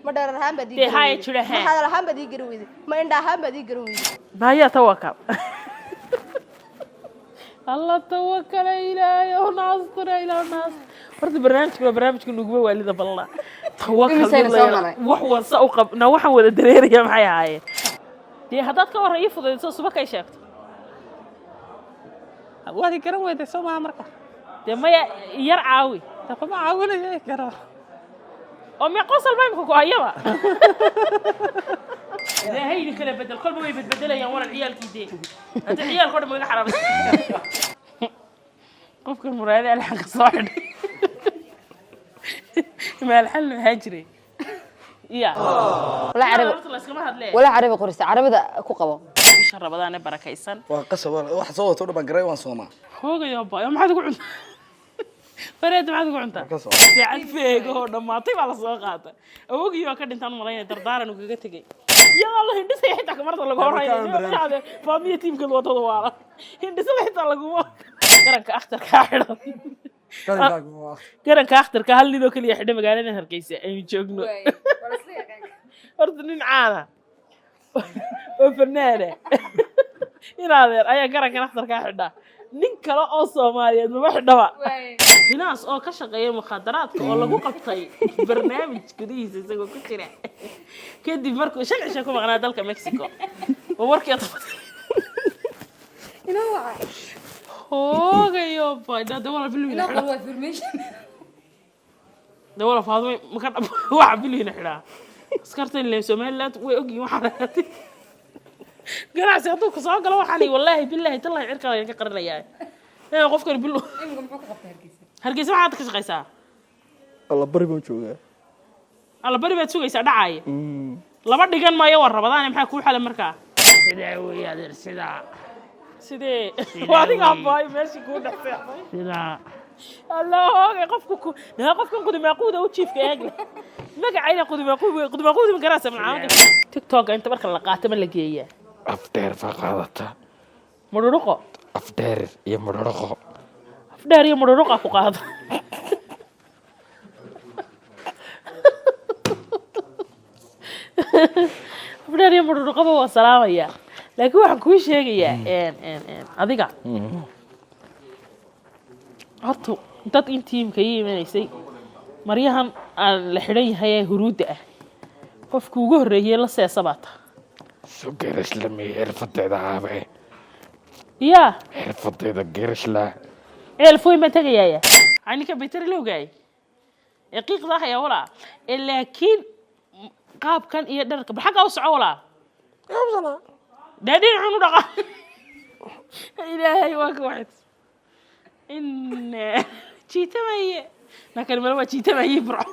Ma dherer ahaan baad ii Dee garan haya weyday? jira Ma haa. hadal ahaan baad ii garan weyday? Ma indha ahaan baad ii garan weyday? Maya tawakal, alla tawakala, Ilaahay oo naastura, Ilaah naas. Horta barnaamijka waa barnaamijka nuguma waalida balna tawakal. Imisayna Mid la soo yara- maray? Wax wasa u qab na waxaan wada dareeraya maxay ahaayeen? Dee haddaad ka warran ii fudayso suba kay sheegto. Waad i garan weyday, soo maha marka? Dee maya, yar caawi. Dee kuma caawinayo, garo. Oo mee qosol ba imika ku hayaba? Ilaahay idin kala bedel, kolba way bedbedelayaan walal ciyaalkii. Dee hadda ciyaalka o dhan ba iga xaraamay. Qofkan muraayada alxanka soo xidhay maalxal maxaa jiray ya? Walaa carabi. Horta la iskama hadlee. Walaa carabi qorista carabida ku qabo. Bisha Rabadaan ee barakaysan. Waa qasab, wax soo wato dhan baan garay, waan soomaa. Hoogayo bayo, maxaad ugu cuntaa fareed? Maxaad ugu cuntaa? Ka soo. Saacad feego oo dhammaatay baa la soo qaatay. Awogii waa ka dhintaan malaynaya, dardaaran uu kaga tegey iyadoo la hindhisaya xitaa kamarta lagu horreynaya. Faamiya tiimkeed wadada waala hindhisada xitaa laguma garanka akhtarkaa xidhan. Qalinkaagu waa Garanka akhtarka hal nin oo keliya xidha magaalada Hargeysa aynu joogno. Horta nin caana oo fanaana in adeer ayaa garankan akhtarkaa xidha. Nin kale oo Soomaaliyeed maba xidhaba. Hinaas oo ka shaqeeya mukhaadaraadka oo lagu qabtay barnaamij gudihiisa isagoo ku jira kadib markuu 5 cisho ku maqnaa dalka Mexico oo warkii hoogayo bayda. De wala bilwiina xidha, de wala Faadumay maka dhab waxa bilwiina xidhaa. Askarta in Somaliland way ogyihiin waxaa raatay ganacsi hadduu ku soo galo. Waxaan wallaahi billahi tallahi cirka laga ka qarinayaa ee qofkan bil Hargeysa maxaad ka shaqaysaa? Alla bari baan joogaa. Alla bari baad sugaysaa dhacaaya laba dhigan maayo. War Rabadaane maxaa kuu xalay markaa? Sidaa weeye adeer, sidaa. Sidee? Waa adiga abaayo meeshii kuu dhex seexday. Sidaa. Alla hoogay, qofku ku naa qofkan qudumaaquuda u jiifka eegle magacayna qudumaaquud qudumaaquudi ma garanaysa malcaamada TikTok inta marka la qaato ma la geeyaa? Afdheer baa qaadata. Mudhuruqo. Afdheer iyo mudhoroqo. Afdheer iyo mudhuruqa ku qaado. Afdheer iyo mudhuruqaba waa salaamaya, laakiin waxaan kuu sheegayaa adiga horta dad in tiimka ii imanaysay maryahan aan la xidhan yahay ee huruudda ah, qofku ugu horreeyey la seesa baa ta. So geerashla miye xirfadeeda aabe? Yaa? Xirfadeeda geerashla. Ceel foyn baan tegayaaya ninka baytari la ogaayay ee qiiqda ahaya walaa ee, laakiin qaabkan iyo dharka bal xaggaa u soco walaa. Dee dhinacun u dhaqa. Ilaahay waa ka waxid in jiitamaye nakani male waa jiitamaye burco.